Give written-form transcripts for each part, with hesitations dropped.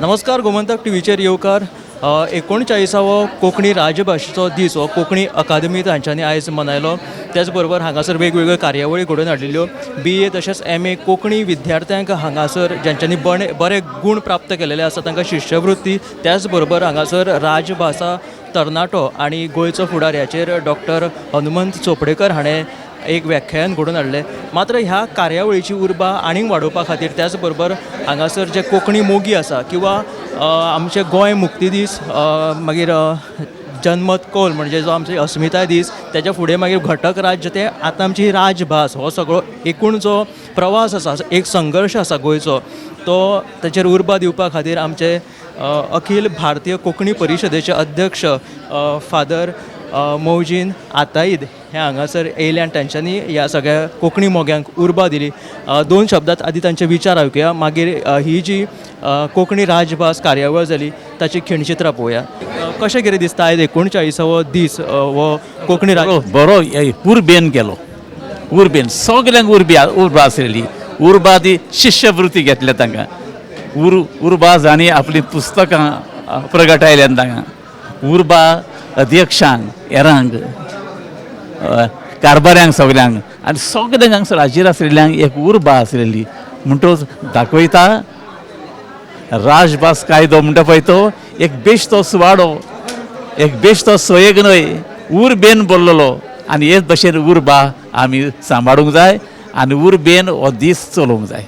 नमस्कार, गोमंतक टीव्हीचेर येवकार. 39वो कोंकणी राजभाशेचो दीस हो कोंकणी अकादमी तांच्यांनी आयज मनयलो. त्याच बरोबर हांगासर वेगवेगळ्यो कार्यावळी घडोवन हाडिल्ल्यो. BA तशेंच MA Konkani विद्यार्थ्यांक हांगासर ज्यांच्यांनी बरे बरे गूण प्राप्त केलेले आसा तांकां शिश्यवृत्ती, त्याच बरोबर हांगासर राजभाशा तरणाटो आनी गोंयचो फुडार हाचेर डॉक्टर हनुमंत चोपडेकर हाणें एक व्याख्यान घडोवन हाडलें. मात्र ह्या कार्यावळीची उर्बा आनीक वाडोवपा खातीर, त्याच बरोबर हांगासर जे कोंकणी मोगी आसा किंवा आमचे गोंय मुक्ती दीस, मागीर जनमत कौल म्हणजे जो आमची अस्मिताय दीस, त्याच्या फुडें मागीर घटक राज्य ते आतां आमची राजभास, हो सगळो एकूण जो प्रवास आसा, एक संघर्श आसा गोंयचो, तो ताचेर उर्बा दिवपा खातीर आमचे अखील भारतीय कोंकणी परिशदेचे अध्यक्ष फादर मौजीन आताईद हे हांगासर येयले आनी तांच्यांनी ह्या सगळ्या कोंकणी मोग्यांक उर्बा दिली. दोन शब्दांत आदी तांचे विचार आयकुया, मागीर ही जी कोंकणी राजभास कार्यावळ जाली ताची खिणचित्रां पळोवया. कशें कितें दिसता आयज 39वो दीस हो कोंकणी राज बरो उर्बेन केलो. उर्बेन सगल्यांक उर्बा आसलेली. उर्बा ती शिश्यवृत्ती घेतल्या तांकां. उर्बा जांणी आपलीं पुस्तकां प्रगटायल्यान तांकां उर्बा, अध्यक्षांक, हेरांक, कारभाऱ्यांक सगल्यांक आनी सगल्यांक हांगसर हाजीर आसलेल्यांक एक उर्बा आसलेली. म्हणटकच दाखयता राजभास कायदो म्हणटा पळय तो एक बेश्टो सुवाडो, एक बेश्टो सोयेक न्हय, उर्बेन बोल्लेलो. आनी हेच भशेन उर्बा आमी सांबाळूंक जाय आनी उर्बेन हो दीस चलोवंक जाय.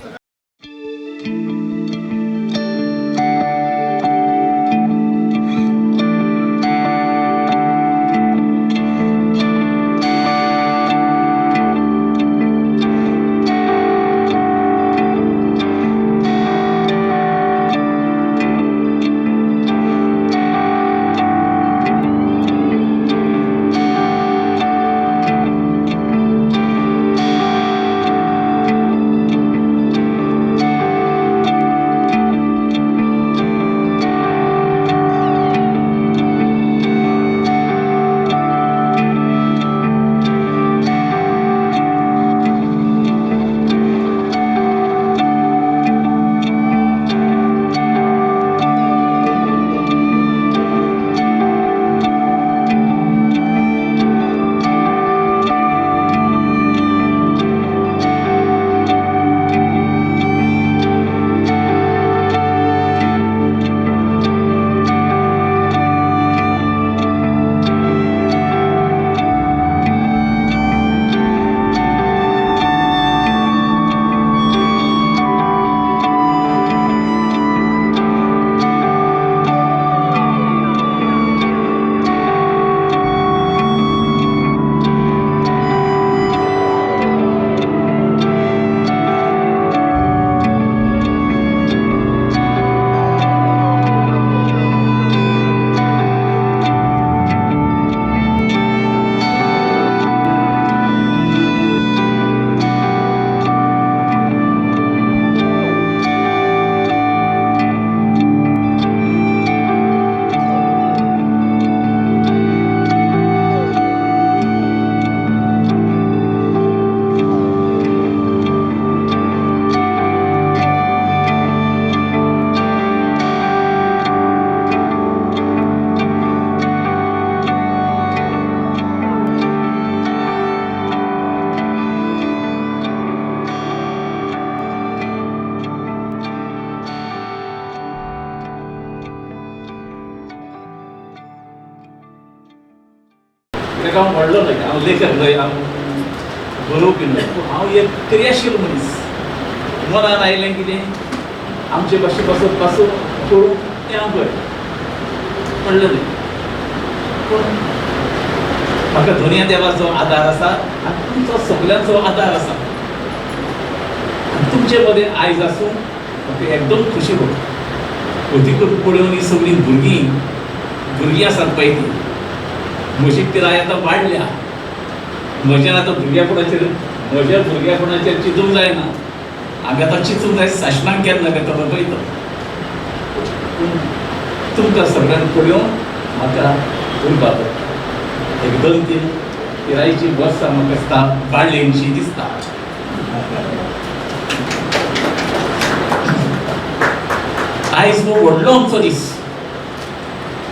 हांव व्हडलो न्हय, हांव लेखक न्हय, हांव बरोवपी न्हय, पूण हांव एक क्रियाशील मनीस. मनान आयलें कितें आमचे भाशे पासत पासून करूं तें हांव करता, व्हडलें न्हय. पूण म्हाका धनया देवाचो आदार आसा आनी तुमचो सगल्यांचो आदार आसा. आनी तुमचे मदें आयज आसूं म्हाका एकदम खुशी भोगता. अदिकूच पळोवन ही सगळीं भुरगीं आसात पळय ती म्हजी पिराय आतां वाडल्या. म्हज्यान आतां भुरगेपणाचेर, म्हज्या भुरगेपणाचेर चिंतूंक जायना. आमी आतां चिंतूंक जाय सासणाक केन्ना येतलो पळय तो. पूण तुमकां सगळ्यांक पळोवन म्हाका उर्बा पडटा. एक दोन तीन पिरायेची वर्सां म्हाका दिसता वाडलेंशी दिसता. आयज हो व्हडलो आमचो दीस,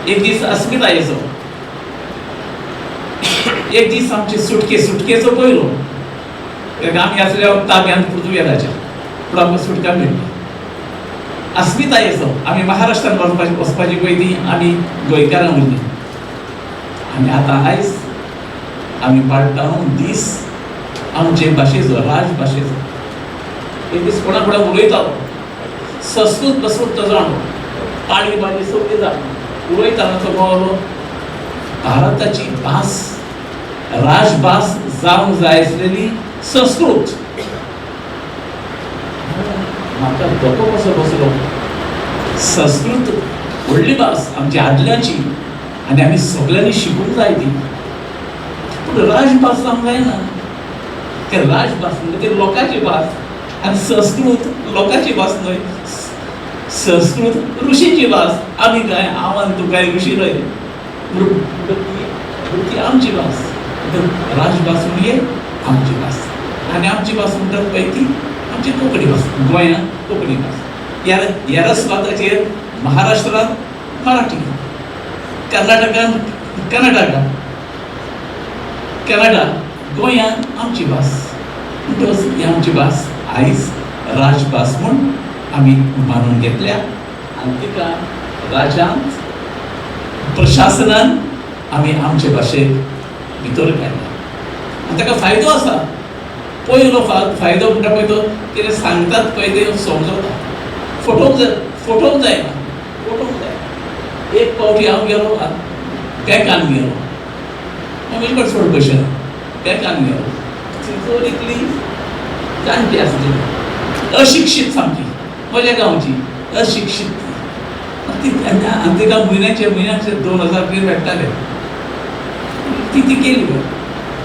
एक दीस अस्मितायेचो, एक दीस आमचे सुटकेचो पयलो. कारण आमी आसल्या ताब्यांत पुर्तुगेजाच्या, पूण आमकां सुटका मेळ्ळी. अस्मितायेचो आमी महाराष्ट्रान वचपाची पयलीं आमी गोंयकारां उरलीं. आनी आतां आयज आमी पाळटा दीस आमचे भाशेचो, राजभाशेचो. एक दीस कोणा कोणा उलयतालो, संस्कृत बसून तो जाणो, पाळी भाजी सगळी जाण उलयताना तो कळलो भारताची भास राजभास जावंक जाय आसलेली संस्कृत. म्हाका धक्को कसो बसलो. संस्कृत व्हडली भास आमची आदल्याची आनी आमी सगळ्यांनी शिकूंक जाय ती, पूण राजभास जावंक जायना. ते राजभास म्हणजे ते लोकांची भास आनी संस्कृत लोकांची भास न्हय, संस्कृत ऋषीची भास. आमी काय, हांव आनी तूं काय ऋषी न्हय, पूण ती आमची भास. राजभास म्हणजे आमची भास, आनी आमची भास म्हणटात पळय ती आमची कोंकणी भास, गोंयांत कोंकणी भास. येरस्वाताचेर महाराष्ट्रांत मराठी, कर्नाटकांत कर्नाटका कन्नडा, गोंयांत आमची भास. म्हणटकच ही आमची भास आयज राजभास म्हूण आमी मानून घेतल्या आनी तिका राज्यांत प्रशासनान आमी आमचे भाशेक भितर काडल्या आनी ताका फायदो आसा. पयलो फायदो म्हणटा पळय तो कितें सांगतात पळय तें समजता, फटोवंक जाय, फटोवंक जायना, फटोवंक जायना. एक पावटी हांव गेलो बँकान गेलो, म्हजे कडेन चड पयशे ना, बँकान गेलो. थंयसर एकली जाणटी आसली, अशिक्षीत सामकी, म्हज्या गांवची अशिक्षीत ती. आनी तिका म्हयन्याचे म्हयन्याचे 2000 रुपया मेळटाले. ती ती केली पळय,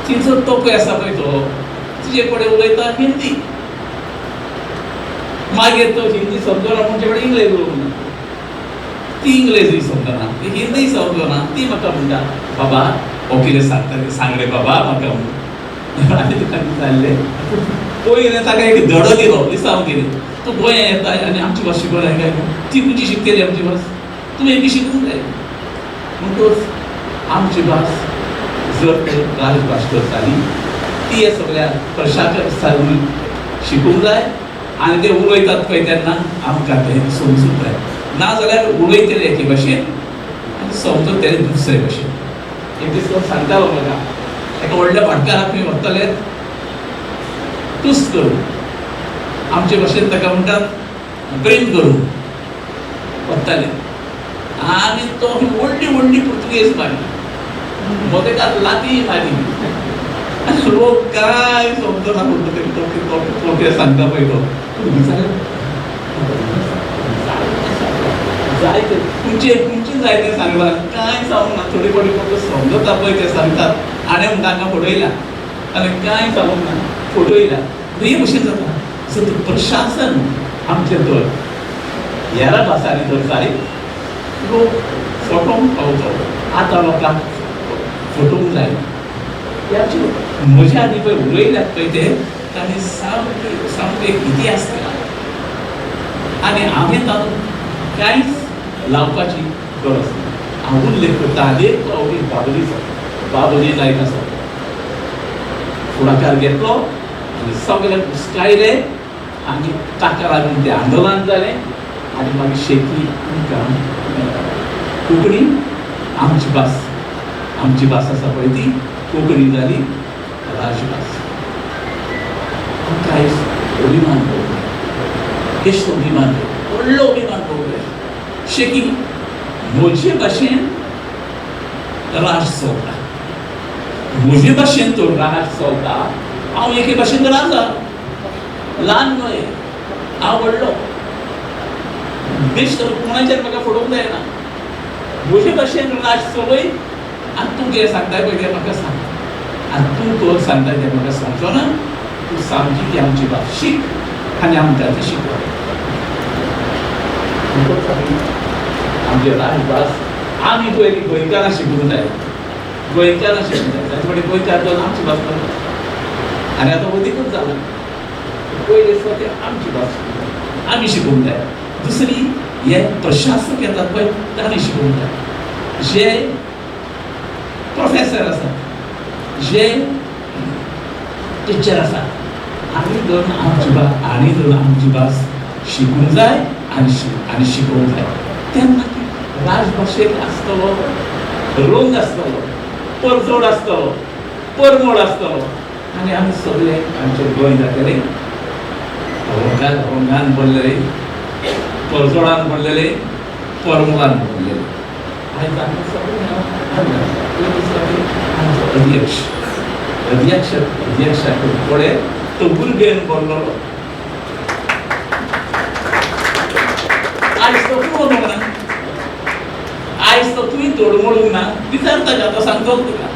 तिचो तो पळय आसा पळय तो तिजे कडेन उलयता हिंदी, मागीर तो हिंदी समजना म्हणचे कडेन इंग्लेज उलोवंक ना, ती इंग्लेजूय समजना, ती हिंदीय समजना. ती म्हाका म्हणटा, बाबा हो कितें सांगता तें सांग रे बाबा म्हाका म्हणून. आनी तिका विचारलें, पयलें ताका एक धडो दिलो, लिसांव दिलें, तूं गोंया येता आनी आमची भास शिकूंक जाय काय? ती खंयची शिकतली आमची भास? तूं एक शिकूंक जाय. म्हणटकच आमची भास जर तर राजभास तर जाली, ती हे सगळ्या प्रशासकांनी शिकूंक जाय आनी ते उलयतात पळय तेन्ना आमकां तें समजूंक जाय. ना जाल्यार उलयतले एके भाशेन आनी समजतले दुसरे भाशेन. एक दीस कोण सांगतालो म्हाका, एका व्हडल्या भाटकाराक खंय व्हरतले तुस्त करूं, आमचे भाशेन ताका म्हणटात प्रेम करूं, वताले. आनी तो व्हडली व्हडली पुर्तुगेज मारली, मोदेकार लाती मारी, लोक काय समजना म्हणटा ते तो कितें सांगता पळय तो. जाय ते खंयचे खंयचे जाय तें सांगलां, कांय सांगूंक ना. थोडे थोडे फक्त समजता पळय ते सांगतात आनी म्हणटा हांगा फटयला आनी कांय सांगूंक ना, फटयला. हे भशेन जाता. सो प्रशासन आमचें तर हेरा भासांनी तर जायत लोक फटोवंक पावतो. आतां लोकांक फटोवंक जायना. ह्याची म्हज्या आदी पळय उलयल्यात पळय ते तांणी सामकी सामको एक इतिहास केला आनी हांवें तातूंत कांयच लावपाची गरज ना. हांव उल्लेख करता आनी एक फावटी बाबलीचो, बाबली नायक आसा, फुडाकार घेतलो आनी सगळ्यांक उस्कायले आनी ताका लागून तें आंदोलन जालें आनी मागीर शेकी आमकां कोंकणी आमची भास, आमची भास आसा पळय ती कोंकणी जाली राजभास. आमकां आयज अभिमान पळोवंक, केश्ट अभिमान पळोवंक, व्हडलो अभिमान पळोवंक जाय. शेकी म्हजे भाशेन राज चलता, म्हजे भाशेन तो राज चलता. हांव एके भाशेन राजा, ल्हान न्हय, हांव व्हडलो. बेश्ट कोणाचेर म्हाका फटोवंक जायना. म्हजे भाशेन राज चलय आनी तूं कितें सांगताय पळय तें म्हाका सांग, आनी तूं तो सांगताय तें म्हाका समजना. तूं सामकी ती आमची भास शीक आनी आमकां ती शिकय. आमची राजभास आमी पयलीं गोंयकारां शिकूंक जाय, गोंयकारां शिकूंक जाय. ताचे फुडें गोंयकार जावन आमची भास करता आनी आतां अदिकूच जाला. पयलीं आसता तें आमची भास शिकूंक जाय, आमी शिकूंक जाय. दुसरी हे प्रशासक येतात पळय तांणी शिकोवंक जाय, जे प्रोफेसर आसात, जे टिचर आसात, हांणी धरून आमची भास, हांणी धरून आमची भास शिकूंक जाय आनी शिकोवंक जाय. तेन्ना राजभाशेक आसतलो रंग आसतलो, परजोड आसतलो, परमळ आसतलो आनी आमी सगळे आमचें गोंय जातलें रंगान रंगान भरलेलें, परजोडान भरलेलें, परमळान भरलेलें. आयज आमी सगळे आमचो अध्यक्ष अध्यक्ष अध्यक्षाक पळय तो भुरग्यान भरलेलो. आयज तो पळोवंक ना, आयज तो तुवें तोडमोडूंक ना, विचार ताका, तो सांगतलो तुका.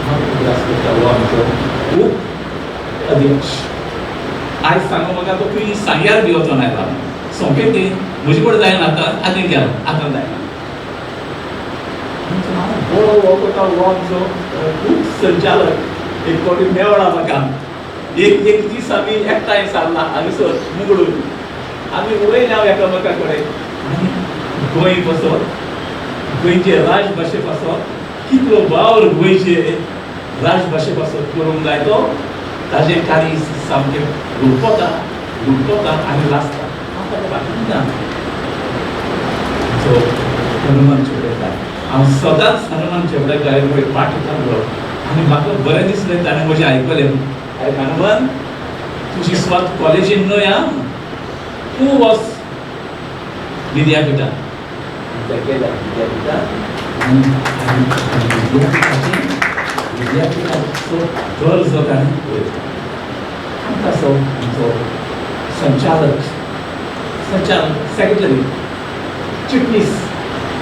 हांव उगडास करता हो आमचो उप अध्यक्ष. आयज सांगू म्हाका तो तुवें सांग्यार बी वचोन आयला, सोंपें तें म्हजे कडेन जायना, आतां आनी गेलो आतां जायना. आमचो हांव बरो हो करता, हो आमचो खूब संचालक एक फावटी मेळ्ळा म्हाका. एक एक दीस आमी एकठांय सारला हांगासर मुगडून आमी उलयल्या एकामेका कडेन आनी गोंय पासत, गोंयचे राजभाशे पासत कितलो वावर गोंयचे राजभाशे पासत करूंक जाय तो ताजें कार्य सामकें हुलपता हुलपता आनी लासता. हांव ताका बाकी ना सो हनुमान चेपडेकार, हांव सदांच हनुमान चेपडेकार कडेन पाठ लागलो आनी म्हाका बरें दिसलें ताणें म्हजें आयकलें. आरे हनुमान, तुजी सुवात कॉलेजीन न्हय आं, तूं वच विद्यापिठान. त्या गेल्या विद्यापिठान आनी विद्यापिठाचें विद्यापिठाचो दर्जो ताणें वयर आमकां. सो आमचो संचालक संचालक सेक्रेटरी चिटणीस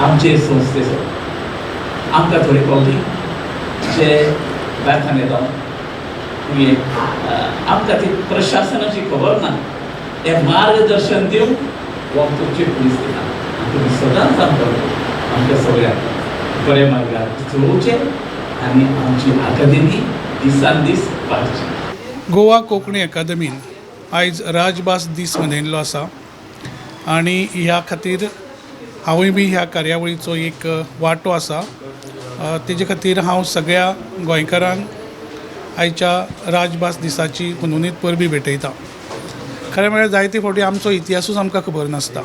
आमचे संस्थेचो आमकां थोडे फावटी जे बॅथान येता तुवें आमकां ती प्रशासनाची खबर ना, हें मार्गदर्शन दिवन हो आमचो चिटणीस दिता. तुमी सदांच आमकां आमच्या सगळ्यांक बऱ्या मार्गार चलोवचें आनी आमची अकादेमी दिसान दीस वाडची. गोवा कोंकणी अकादमीन आयज राजभास दीस मनयल्लो आसा आनी ह्या खातीर हांवूय बी ह्या कार्यावळीचो एक वांटो आसा. तेजे खातीर हांव सगळ्या गोंयकारांक आयच्या राजभास दिसाची हुनहुनीत परबीं भेटयता. खरें म्हळ्यार जायते फावटी आमचो इतिहासूच आमकां खबर नासता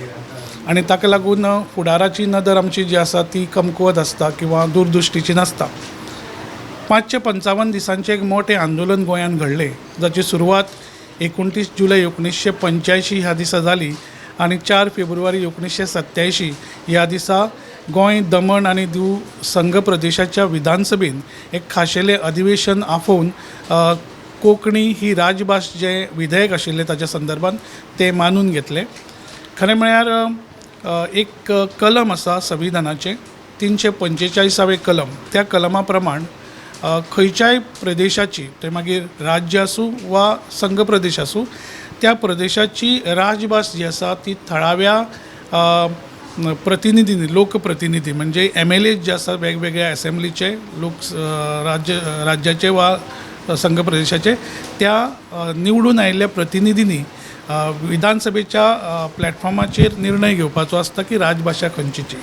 आनी ताका लागून फुडाराची नदर आमची जी आसा ती कमकुवत आसता किंवा दूरदृश्टीची नासता. 555 दिसांचें एक मोठें आंदोलन गोंयांत घडलें, जाची सुरवात 29 जुलय 1985 ह्या दिसा जाली आनी 4 फेब्रुवारी 1987 ह्या दिसा गोंय, दमण आनी दीव संघ प्रदेशाच्या विधानसभेन एक खाशेलें अधिवेशन आफोवन कोंकणी ही राजभास जें विधेयक आशिल्लें ताच्या संदर्भान तें मानून घेतलें. खरें म्हळ्यार एक कलम आसा संविधानाचें 345वें कलम, त्या कलमा प्रमाण खंयच्याय प्रदेशाची, तें मागीर राज्य आसूं वा संघ प्रदेश आसूं, त्या प्रदेशाची राजभास जी आसा ती थळाव्या प्रतिनिधींनी, लोकप्रतिनिधी म्हणजे MLA जे आसा वेगवेगळ्या एसेंब्लीचे, लोक राज्याचे वा संघ प्रदेशाचे, त्या निवडून आयिल्ल्या प्रतिनिधींनी विधानसभेच्या प्लॅटफॉर्माचेर निर्णय घेवपाचो आसता की राजभाशा खंयची.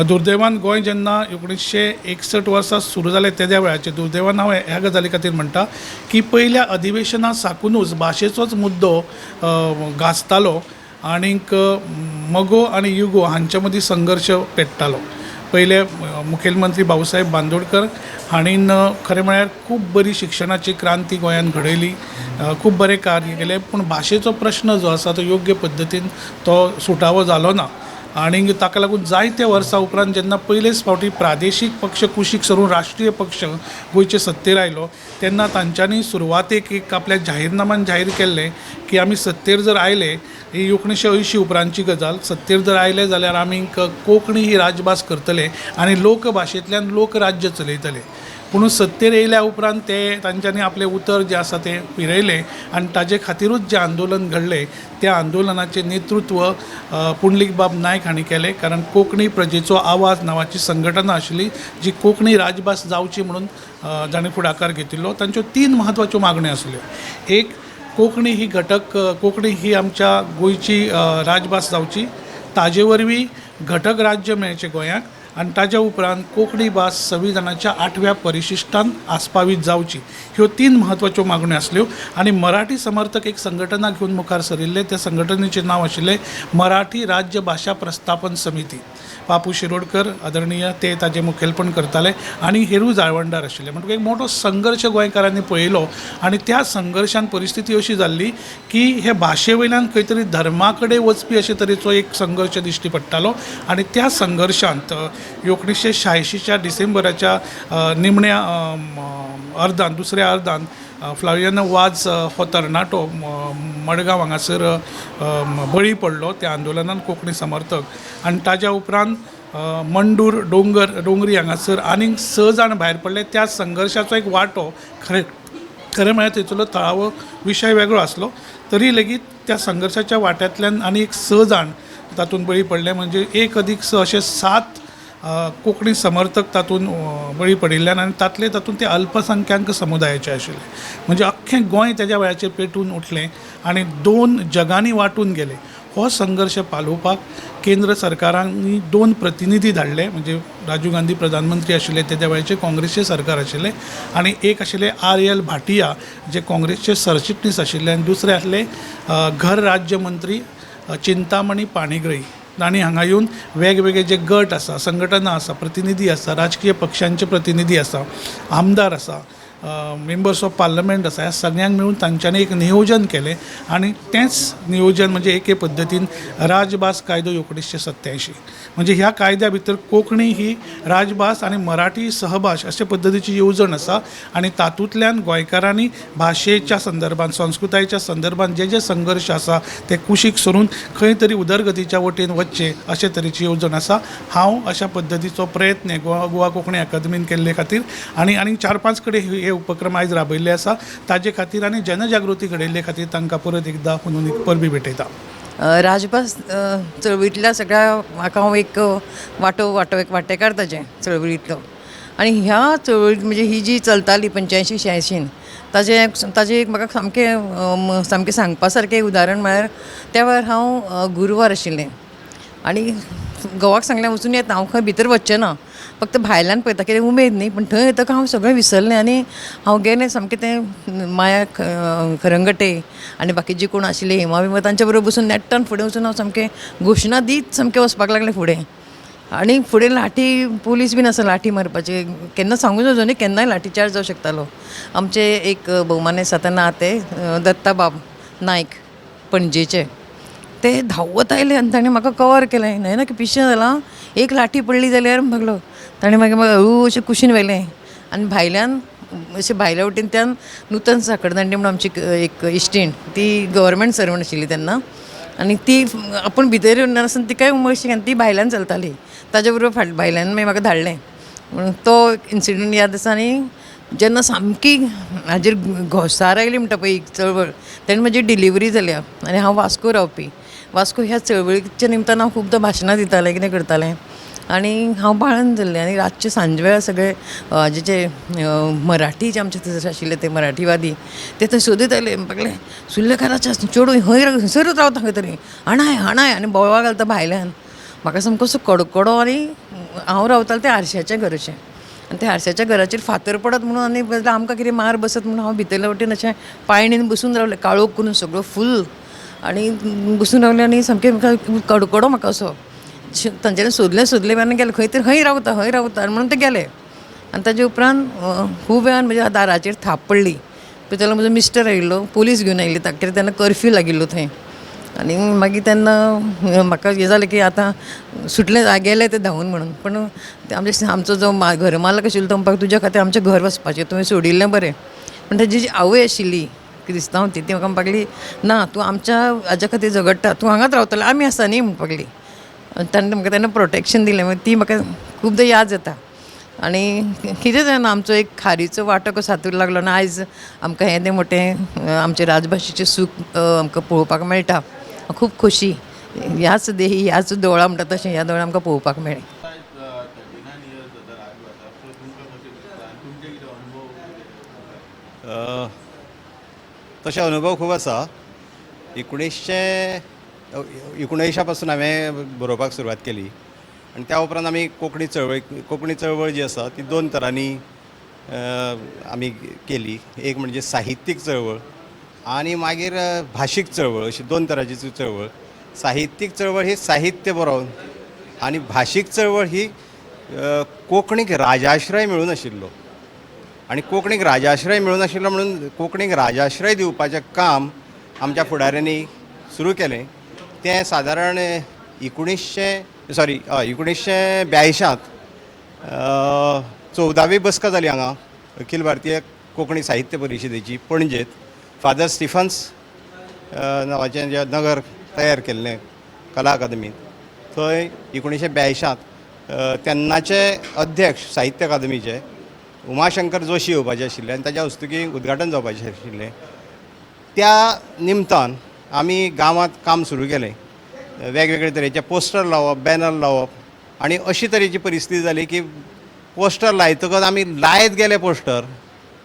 दुर्दैवान गोंय जेन्ना 1961 वर्सा सुरू जालें तेद्या वेळाचेर, दुर्दैवान हांव ह्या गजाली खातीर म्हणटा की पयल्या अधिवेशना साकुनूच भाशेचोच मुद्दो गाजतालो आनीक मगो आनी युगो हांचे मदीं संघर्श पेट्टालो. पयले मुखेलमंत्री भाऊसाहेब बांदोडकर हांणी खरें म्हळ्यार खूब बरी शिक्षणाची क्रांती गोंयांत घडयली, खूब बरें कार्य केलें, पूण भाशेचो प्रश्न जो आसा तो योग्य पद्दतीन तो सुटावो जालो ना आनी ताका लागून जायते वर्सां उपरांत जेन्ना पयलेच फावटी प्रादेशीक पक्ष कुशीक सरून राष्ट्रीय पक्ष गोंयचे सत्तेर आयलो तेन्ना तांच्यांनी सुरवातेक एक आपल्या जाहीरनामान जाहीर केल्लें की आमी सत्तेर जर आयले, ही 1980 उपरांतची गजाल, सत्तेर जर आयले जाल्यार आमी कोंकणी ही राजभास करतले आनी लोकभाशेंतल्यान लोकराज्य चलयतले. पूण सत्तेर येयल्या उपरांत ते तांच्यांनी आपलें उतर जें आसा तें फिरयलें आनी ताजे खातिरूच जें आंदोलन घडलें त्या आंदोलनाचें नेतृत्व पुंडलीक बाब नायक हांणी केलें, कारण कोंकणी प्रजेचो आवाज नांवाची संघटना आशिल्ली जी कोंकणी राजभास जावची म्हणून जाणें फुडाकार घेतिल्लो. तांच्यो 3 म्हत्वाच्यो मागण्यो आसल्यो. एक, कोंकणी ही घटक, कोंकणी ही आमच्या गोंयची राजभास जावची, ताजे वरवीं घटक राज्य मेळचें गोंयाक आनी ताज्या उपरांत कोंकणी भास संविधानाच्या आठव्या परिशिश्टान आस्पावीत जावची. ह्यो तीन म्हत्वाच्यो मागण्यो आसल्यो आनी मराठी समर्थक एक संघटना घेवन मुखार सरिल्ले. त्या संघटनेचें नांव आशिल्लें मराठी राज्य भाशा प्रस्थापन समिती. बापू शिरोडकर आदरणीय ते ताजें मुखेलपण करताले आनी हेरूय जाळवणदार आशिल्ले. म्हणटकूच एक मोठो संघर्श गोंयकारांनी पळयलो आनी त्या संघर्शान परिस्थिती अशी जाल्ली की हे भाशे वयल्यान खंय तरी धर्मा कडेन वचपी अशे तरेचो एक संघर्श दिश्टी पडटालो आनी त्या संघर्शांत 1986च्या डिसेंबराच्या निमण्या अर्दान, दुसऱ्या अर्दान फ्लावियानो वाज हो तरणाटो मडगांव हांगासर बळी पडलो त्या आंदोलनान कोंकणी समर्थक. आनी ताज्या उपरांत मंडूर दोंगर दोंगरी हांगासर आनीक 6 जाण भायर पडले. त्या संघर्शाचो एक वांटो, खरें खरें म्हळ्यार थंयसरलो थळावो विशय वेगळो आसलो तरी लेगीत त्या संघर्शाच्या वाट्यांतल्यान आनी एक 6 जाण तातूंत बळी पडले. म्हणजे 1 + 6 अशे 7 कोंकणी समर्थक तातूंत बळी पडिल्ल्यान आनी तातले तातूंत ते अल्पसंख्यांक समुदायाचे आशिल्ले. म्हणजे अख्खें गोंय तेज्या वेळाचेर पेटून उठलें आनी दोन जगांनी वांटून गेलें. हो संघर्श पालोवपाक केंद्र सरकारांनी 2 प्रतिनिधी धाडले, म्हणजे राजीव गांधी प्रधानमंत्री आशिल्ले तेज्या वेळाचेर, काँग्रेसचें सरकार आशिल्लें, आनी एक आशिल्ले आर एल भाटिया जे काँग्रेसचे सरचिटणीस आशिल्ले आनी दुसरे आसले घर राज्य मंत्री चिंतामणी पाणीग्रही. तांणी हांगा येवन वेगवेगळे जे गट आसा, संघटना आसा, प्रतिनिधी आसा, राजकीय पक्षांचे प्रतिनिधी आसा, आमदार आसा, मेंबर्स ऑफ पार्लमेंट आसा, ह्या सगळ्यांक मेळून तांच्यांनी एक नियोजन केलें आनी तेंच नियोजन म्हणजे एके पद्दतीन राजभास कायदो 1987. म्हणजे ह्या कायद्या भितर कोंकणी ही राजभास आनी मराठी सहभास अशे पद्दतीची येवजण आसा आनी तातूंतल्यान गोंयकारांनी भाशेच्या संदर्भान, संस्कृतायेच्या संदर्भान जे जे संघर्श आसा ते कुशीक सरून खंय तरी उदरगतीच्या वटेन वचचें अशे तरेची येवजण आसा. हांव अशा पद्दतीचो प्रयत्न गोवा कोंकणी अकादमीन केल्ले खातीर आनी आनी 4-5 कडेन हे उपक्रम आयज राबयल्ले आसा ताजे खातीर आनी जनजागृती घडयल्ले खातीर तांकां परत एकदां पुनून एक परबीं भेटयता. राजभास चळवळींतल्या सगळ्या म्हाका हांव एक वांटो वांटो एक वांटेकार ताजें चळवळींतलो. आनी ह्या चळवळींत म्हणजे ही जी चलताली 85 86 ताजें ताजें एक म्हाका सामकें सामकें सांगपा सारकें उदाहरण म्हळ्यार त्या वेळार हांव गुरवार आशिल्लें आनी घोवाक सांगलें वचून येता हांव, खंय भितर वचचें ना, फक्त भायल्यान पळयता, कितें उमेद न्ही. पूण थंय येतकच हांव सगळें विसरलें आनी हांव गेलें सामकें तें माया खरंगटे आनी बाकीची कोण आशिल्ली हेमा बिमा तांच्या बरोबर बसून नेट्टान फुडें वचून हांव सामकें घोशणा दीत सामकें वचपाक लागलें फुडें. आनी फुडें लाठी पुलीस बीन आसा लाठी मारपाची, केन्ना सांगूं नजो न्ही, केन्नाय लाठी चार्ज जावं शकतालो. आमचे एक भोवमाने आसा नाते दत्ताबाब नायक पणजेचे, ते धांवत आयले आनी ताणें म्हाका कवर केलें. न्हय ना की पिशें जालां, एक लाठी पडली जाल्यार म्हणलो. ताणें मागीर म्हाका हळू अशें कुशीन व्हेलें आनी भायल्यान अशें भायल्या वटेनच्यान नूतन साखरदांडे म्हणून आमची एक इश्टीण, ती गव्हर्मेंट सर्वंट आशिल्ली तेन्ना, आनी ती आपूण भितर येवन नासतना तिकाय उमळशीक आनी ती भायल्यान चलताली, ताजे बरोबर फाट भायल्यान मागीर म्हाका धाडलें. म्हणून तो इन्सिडंट याद आसा. आनी जेन्ना सामकी हाजेर घोसार आयली म्हणटा पळय चळवळ, तेन्ना म्हजी डिलिव्हरी जाल्या आनी हांव वास्को रावपी. वास्को ह्या चळवळीच्या निमतान हांव खुबदां भाशणां दितालें, कितें करतालें आनी हांव बाळंत जाल्लें. आनी रातचें सांजवेळा सगळे जे मराठी जे आमचे थंयसर आशिल्ले ते मराठीवादी ते थंय सोदीत आयले, म्हणपाक लागले सुर्लकाराचे चेडूं हय हंयसरूच रावता खंय तरी, हाणाय हाणाय, आनी बोवाळ घालता भायल्यान. म्हाका सामको असो कडकडो आनी हांव रावतालें तें आरश्याचें घर अशें, आनी त्या आरश्याच्या घराचेर फातर पडत म्हणून आनी आमकां कितें मार बसत म्हणून हांव भितरले वटेन अशें पायणीन बसून रावलें, काळोख करून सगळो फूल, आनी बसून रावलें. आनी सामकें म्हाका कडकडो म्हाका असो तांच्यांनी सोदलें सोदलें आनी गेलें खंय तरी, खंय रावता खंय रावता म्हणून ते गेले. आनी ताजे उपरांत खूब वेळान म्हज्या दाराचेर थाप पडली. पळय जाल्यार म्हजो मिस्टर आयिल्लो, पुलीस घेवन आयिल्ली, कित्याक तेन्ना कर्फ्यू लागिल्लो थंय. आनी मागीर तेन्ना म्हाका हें जालें की आतां सुटलें, गेलें तें धांवून म्हणून. पूण आमचे आमचो जो घर मालक आशिल्लो तो म्हणपाक तुज्या खातीर आमचें घर वचपाचें, तुवें सोडिल्लें बरें. पूण ताजी जी आवय आशिल्ली क्रिस्तांव ती, ती म्हाका म्हणपाक लागली ना तूं आमच्या हाज्या खातीर झगडटा, तूं हांगाच रावतलें, आमी आसा न्ही म्हणपाक लागली. आनी ताणें म्हाका तेन्ना प्रोटेक्शन दिलें, मागीर ती म्हाका खुबदां याद जाता. आनी कितें जाणा आमचो एक खारीचो वांटो कसो हातूंत लागलो आनी आयज आमकां हें तें मोटें आमचें राजभाशेचें सूख आमकां पळोवपाक मेळटा. खूब खोशी ह्याच देही ह्याच दोळा म्हणटा तशें ह्या दोळा आमकां पळोवपाक मेळ्ळें. तशे अनुभव खूब आसा. 1979 पासून हांवें बरोवपाक सुरवात केली आनी त्या उपरांत आमी कोंकणी चळवळ जी आसा ती दोन तरांनी आमी केली. एक म्हणजे साहित्यीक चळवळ आनी मागीर भाशीक चळवळ, अशी दोन तरांची चळवळ. साहित्यीक चळवळ ही साहित्य बरोवन आनी भाशीक चळवळ ही कोंकणीक राजाश्रय मेळूं नाशिल्लो आनी कोंकणीक राजाश्रय मेळूं नाशिल्लो म्हणून कोंकणीक राजाश्रय दिवपाचें काम आमच्या फुडाऱ्यांनी सुरू केलें. तें सादारण एकुणीशें सॉरी हय 1982त 14वी बसका जाली हांगा अखिल भारतीय कोंकणी साहित्य परिशदेची पणजेत. फादर स्टिफन्स नांवाचें जें नगर तयार केल्लें कला अकादमींत, थंय 1982त तेन्नाचे अध्यक्ष साहित्य अकादमीचे उमाशंकर जोशी येवपाचे आशिल्ले आनी ताच्या हस्तुकीं उद्घाटन जावपाचें आशिल्लें. त्या निमतान आमी गांवांत काम सुरू केलें, वेगवेगळे तरेचे पोस्टर लावप, बॅनर लावप. आनी अशी तरेची परिस्थिती जाली की पोस्टर लायतकच आमी लायत गेले पोस्टर,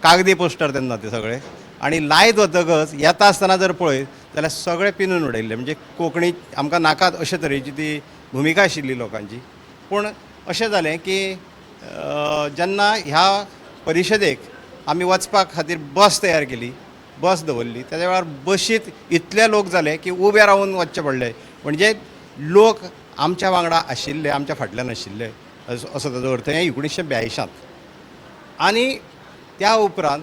कागदी पोस्टर तेन्ना ते सगळे, आनी लायत वतकच येता आसतना जर पळयत जाल्यार सगळे पिनून उडयल्ले. म्हणजे कोंकणी आमकां नाकात अशे तरेची ती भुमिका आशिल्ली लोकांची. पूण अशें जालें की जेन्ना ह्या परिशदेक आमी वचपा खातीर बस तयार केली, बस दवरली, तेज्या वेळार बशींत इतले लोक जाले की उबे रावन वचचें पडलें. म्हणजे लोक आमच्या वांगडा आशिल्ले, आमच्या फाटल्यान आशिल्ले, असो असो ताजो अर्थ. हें 1982त. आनी त्या उपरांत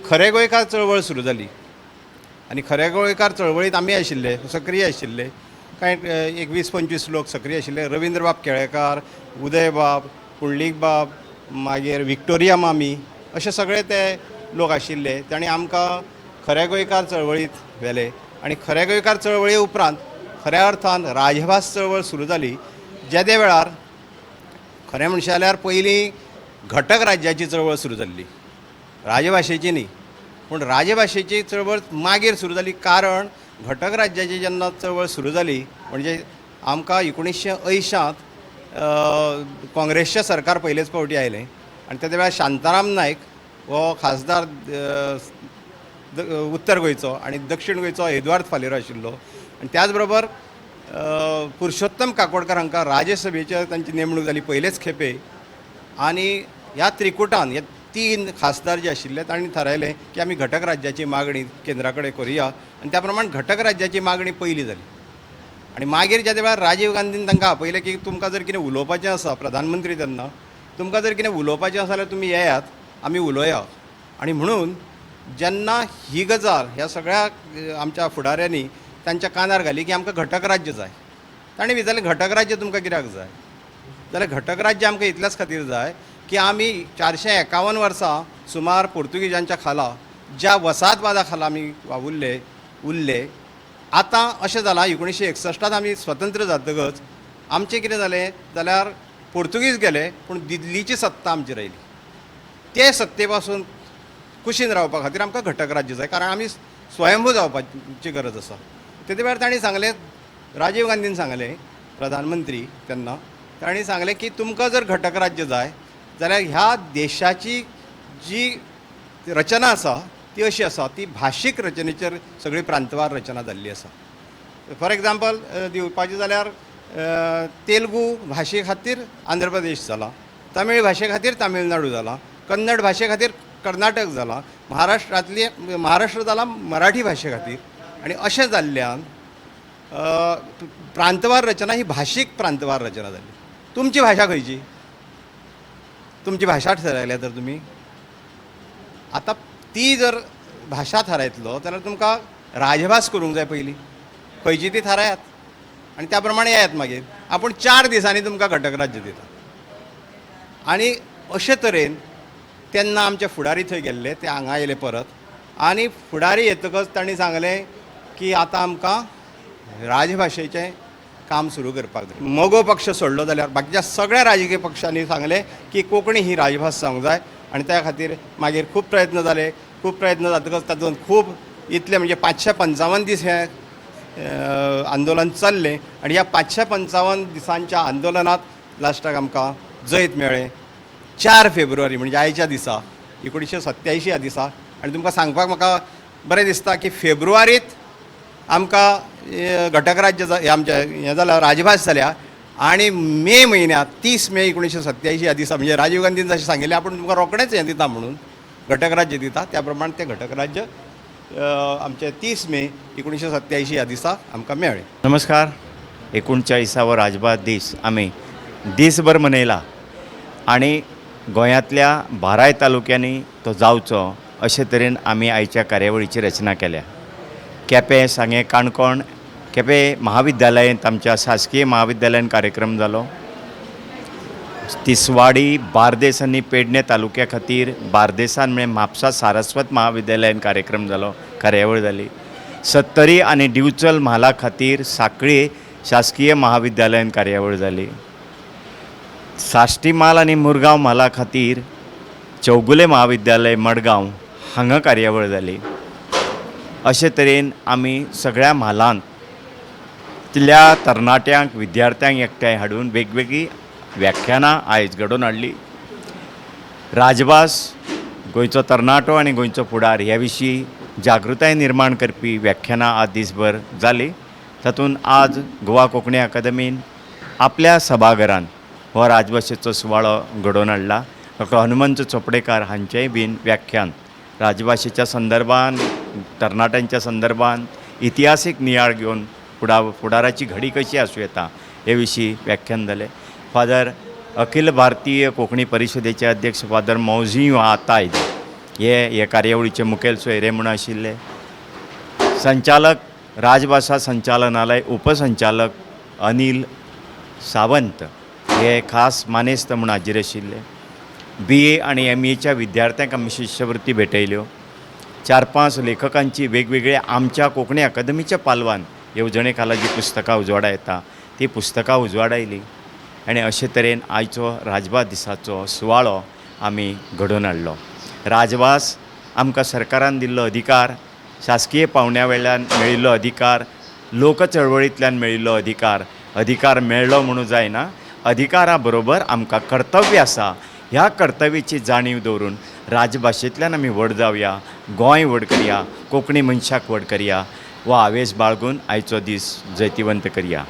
खरे गोंयकार चळवळ सुरू जाली आनी खरे गोंयकार चळवळींत आमी आशिल्ले, सक्रीय आशिल्ले. कांय एक 20-25 लोक सक्रीय आशिल्ले. रविंद्रबाब केळेकार, उदयबाब, पुंडलीकबाब, मागीर विक्टोरिया मामी, अशे सगळे ते लोक आशिल्ले. तांणी आमकां खरे गोंयकार चळवळींत व्हेले आनी खरे गोंयकार चळवळी उपरांत खऱ्या अर्थान राजभास चळवळ सुरू जाली. जेदे वेळार खरें म्हणशें जाल्यार पयलीं घटक राज्याची चळवळ सुरू जाल्ली, राजभाशेची न्ही. पूण राजभाशेची चळवळ मागीर सुरू जाली, कारण घटक राज्याची जेन्ना चळवळ सुरू जाली म्हणजे आमकां 1980त काँग्रेसचें सरकार पयलेच फावटी आयलें आनी तेदे वेळार शांताराम नायक हो खासदार उत्तर गोंयचो आनी दक्षिण गोंयचो एदुआर्द फालेरो आशिल्लो आनी त्याच बरोबर पुरुषोत्तम काकोडकर हांकां राज्यसभेचेर तांची नेमणूक जाली पयलेच खेपे. आनी ह्या त्रिकुटान हे तीन खासदार जे आशिल्ले तांणी थारायलें की आमी घटक राज्याची मागणी केंद्रा कडेन करुया आनी त्या प्रमाण घटक राज्याची मागणी पयली जाली. आनी मागीर ज्या वेळार राजीव गांधीन तांकां आपयलें की तुमकां जर कितें उलोवपाचें आसा, प्रधानमंत्री तेन्ना, तुमकां जर कितें उलोवपाचें आसा जाल्यार तुमी येयात, आमी उलोवया. आनी म्हणून जेन्ना ही गजाल ह्या सगळ्या आमच्या फुडाऱ्यांनी तांच्या कानार घाली की आमकां घटक राज्य जाय, तांणी विचारलें, घटक राज्य तुमकां कित्याक जाय? जाल्यार घटक राज्य आमकां इतल्याच खातीर जाय की आमी 451 वर्सां सुमार पोर्तुगीजांच्या खाला, ज्या वसाहतवादा खाला आमी वावुरले उरले. आतां अशें जालां, 1961त आमी स्वतंत्र जातकच आमचें कितें जालें जाल्यार पोर्तुगीज गेले पूण दिल्लीची सत्ता आमची रायली. ते सत्ते पासून कुशीन रावपा खातीर आमकां घटक राज्य जाय, कारण आमी स्वयंभू जावपाची गरज आसा. तेदे वेळार तांणी सांगलें, राजीव गांधीन सांगलें, प्रधानमंत्री तेन्ना, तांणी सांगलें की तुमकां जर घटक राज्य जाय जाल्यार ह्या देशाची जी रचना आसा ती अशी आसा, ती भाशीक रचनेचेर सगळी प्रांतवार रचना जाल्ली आसा. फॉर एग्जाम्पल दिवपाचें जाल्यार तेलुगू भाशे खातीर आंध्र प्रदेश जाला, तमीळ भाशे खातीर तामिळनाडू जाला, कन्नड भाशे खातीर कर्नाटक जाला, महाराष्ट्रांतली महाराष्ट्र जाला मराठी भाशे खातीर. आनी अशें जाल्ल्यान प्रांतवार रचना ही भाशीक प्रांतवार रचना जाली. तुमची भाशा खंयची? तुमची भाशा थारायल्या तर तुमी आतां ती जर भाशा थारायतलो जाल्यार तुमकां राजभास करूंक जाय पयलीं, खंयची ती थारायात आनी त्या प्रमाणे येयात. मागीर आपूण 4 दिसांनी तुमकां घटक राज्य दिता. आनी अशे तरेन तेन्ना आमचे फुडारी थंय गेल्ले, ते हांगा आयले परत आनी फुडारी येतकच तांणी सांगलें की आतां आमकां राजभाशेचें काम सुरू करपाक जाय. मगो पक्ष सोडलो जाल्यार बाकीच्या सगळ्या राजकीय पक्षांनी सांगलें की कोंकणी ही राजभास जावंक जाय. आनी त्या खातीर मागीर खूब प्रयत्न जाले. खूब प्रयत्न जातकच तातूंत खूब इतले म्हणजे 555 दीस हें आंदोलन चल्लें आनी ह्या 555 दिसांच्या आंदोलनांत लास्टाक आमकां जैत मेळ्ळें. 4 फेब्रुवारी म्हणजे आयच्या दिसा 1987 ह्या दिसा आनी तुमकां सांगपाक म्हाका बरें दिसता की फेब्रुवारीत आमकां घटक राज्य आमचें हें जालां, राजभास जाल्या आनी मे म्हयन्यांत 30 मे 1987 ह्या दिसा म्हणजे राजीव गांधीन जशें सांगिल्लें आपूण तुमकां रोखडेंच हें दिता म्हणून घटक राज्य दिता, त्या प्रमाण तें घटक राज्य आमचें 30 मे 1987 ह्या दिसा आमकां मेळ्ळें. नमस्कार. 39वो राजभास दीस आमी दीसभर मनयला आनी गोंयांतल्या 12 तालुक्यांनी तो जावचो अशे तरेन आमी आयच्या कार्यावळीची रचना केल्या. केपें, सांगें, काणकोण, केपें महाविद्यालयांत आमच्या शासकीय महाविद्यालयान कार्यक्रम जालो. तिसवाडी, बार्देस आनी पेडणे तालुक्या खातीर बार्देसान म्हळ्यार म्हापसा सारस्वत महाविद्यालयान कार्यक्रम जालो, कार्यावळ जाली. सत्तरी आनी दिवचल म्हाला खातीर सांखळी शासकीय महाविद्यालयान कार्यावळ जाली. साश्टी म्हाल आनी मुरगांव म्हाला खातीर चौगुले महाविद्यालय मडगांव हांगा कार्यावळ जाली. अशे तरेन आमी सगळ्या म्हालांतल्या तरणाट्यांक, विद्यार्थ्यांक एकठांय हाडून वेगवेगळीं व्याख्यानां आयज घडोवन हाडली. राजभास, गोंयचो तरणाटो आनी गोंयचो फुडार ह्या विशीं जागृताय निर्माण करपी व्याख्यानां आज दीसभर जालीं. तातूंत आज गोवा कोंकणी अकादमीन आपल्या सभाघरांत हो राजभाशेचो सुवाळो घडोवन हाडला. डॉक्टर हनुमंत चोपडेकार हांचेंय बीन व्याख्यान राजभाशेच्या संदर्भान, तरणाट्यांच्या संदर्भान इतिहासीक नियाळ घेवन फुडाराची घडी कशी आसूं येता हे विशीं व्याख्यान जालें. फादर अखिल भारतीय कोंकणी परिशदेचे अध्यक्ष फादर मौजियो आतायद हे कार्यावळीचे मुखेल सोयरे म्हूण आशिल्ले. संचालक राजभाशा संचालनालय उपसंचालक अनिल सावंत हे खास मानेस्त म्हूण हाजीर आशिल्ले. BA आनी MAच्या विद्यार्थ्यांक आमी शिश्यवृत्ती भेटयल्यो. 4-5 लेखकांची वेगवेगळे आमच्या कोंकणी अकादमीच्या पालवान येवजणे खाला जी पुस्तकां उजवाडा येता ती पुस्तकां उजवाडायली आनी अशे तरेन आयचो राजभास दिसाचो सुवाळो आमी घडोवन हाडलो. राजभास आमकां सरकारान दिल्लो अधिकार, शासकीय पावंड्या वेल्यान मेळिल्लो अधिकार, लोक चळवळींतल्यान मेळिल्लो अधिकार, अधिकार मेळ्ळो म्हणून जायना, अधिकारा बरोबर आमकां कर्तव्य आसा. ह्या कर्तव्याची जाणीव दवरून राजभाशेंतल्यान आमी व्हड जावया, गोंय व्हड करया, कोंकणी मनशाक व्हड करया वा हावेस बाळगून आयचो दीस जैतिवंत करया.